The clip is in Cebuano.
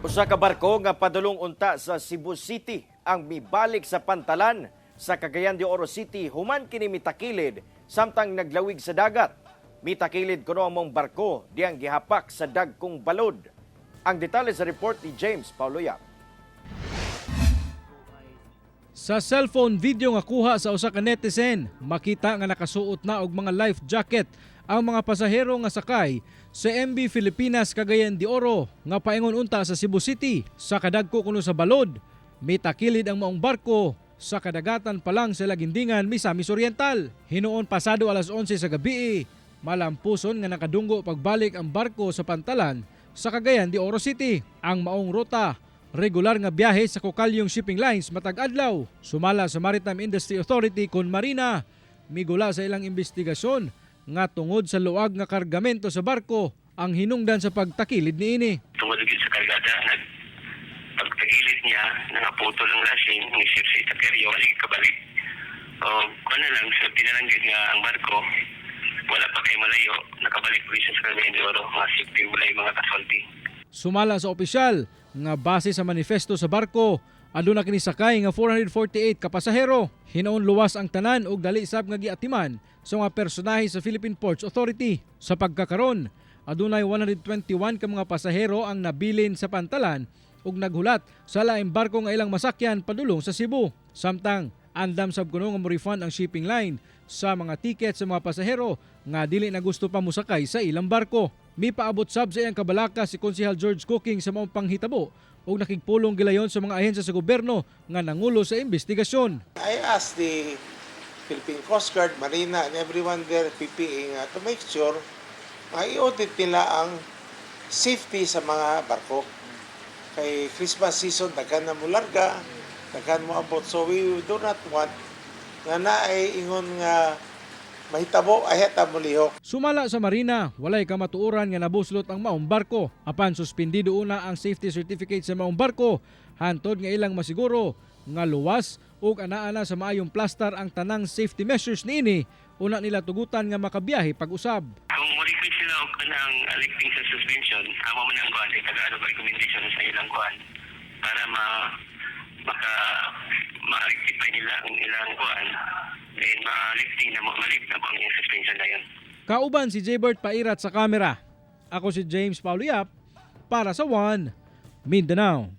Usa ka barko nga padulong unta sa Cebu City ang mibalik sa pantalan sa Cagayan de Oro City human kini mitakilid samtang naglawig sa dagat. Mitakilid kuno ang maong barko diyang gihapak sa dagkong balod. Ang detalye sa report ni James Paulo Yap. Sa cellphone video nga kuha sa usa ka netizen, makita nga nakasuot na og mga life jacket ang mga pasahero nga sakay sa MB Filipinas Cagayan de Oro nga paingon unta sa Cebu City. Sa kadagko kuno sa balod, mitakilid ang maong barko sa kadagatan pa lang sa Lagindingan, Misamis Oriental. Hinuon pasado alas 11 sa gabi, malampuson nga nakadunggo pagbalik ang barko sa pantalan sa Cagayan de Oro City. Ang maong ruta, regular nga biyahe sa Cocaliong Shipping Lines matag adlaw. Sumala sa Maritime Industry Authority kon Marina, migula sa ilang investigasyon nga tungod sa luag nga kargamento sa barko ang hinungdan sa pagtakilid niini. Tungod gyud sa kargada, pagtagilid niya, nangaputol ang lashing, nisip sa itakeryo, balik kabalik. O, kuan na lang, sulti na lang gyud nga ang barko, wala pa kay malayo, nakabalik po siya sa Cagayan de Oro, mga safety, wala yung mga casualty. Sumala sa opisyal nga base sa manifesto sa barko, aduna kini sakay nga 448 ka pasahero. Hinuon luwas ang tanan ug dali sab nga giatiman sa mga personahe sa Philippine Ports Authority. Sa pagkakaron, adunay 121 ka mga pasahero ang nabilin sa pantalan ug naghulat sa laing barko nga ilang masakyan padulong sa Cebu. Samtang andam sab kuno nga mo-refund ang shipping line sa mga tiket sa mga pasahero nga dili na gusto pa mosakay sa ilang barko. Mipaabot sab sa iyang kabalaka si Konsehal George Cooking sa maong panghitabo ug nakigpulong gilayon sa mga ahensya sa gobyerno nga nangulo sa investigasyon. I asked the Philippine Coast Guard, Marina, and everyone there, PPA, nga, to make sure nga i-audit nila ang safety sa mga barko. Kay Christmas season, daghan na mo larga, daghan mo abot. So we do not want nga naay ingon nga mahitabo ay ta molihok. Sumala sa Marina, walay kamatuoran nga nabuslot ang maong barko. Apan suspindido una ang safety certificate sa maong barko hantod nga ilang masiguro nga luwas ug anaa na sa maayong plastar ang tanang safety measures niini una nila tugutan nga makabiyahe pag-usab. Kung mo-request sila og kanang lifting sa suspension, amo man ang kuan, Tagalog recommendation sa ilang kuan para ma rectify nila ang ilang kuan, then ma-lifting na ma-lift na po ang iyang suspension na yun. Kauban si Jaybert Pairat sa kamera. Ako si James Paulo Yap para sa One Mindanao.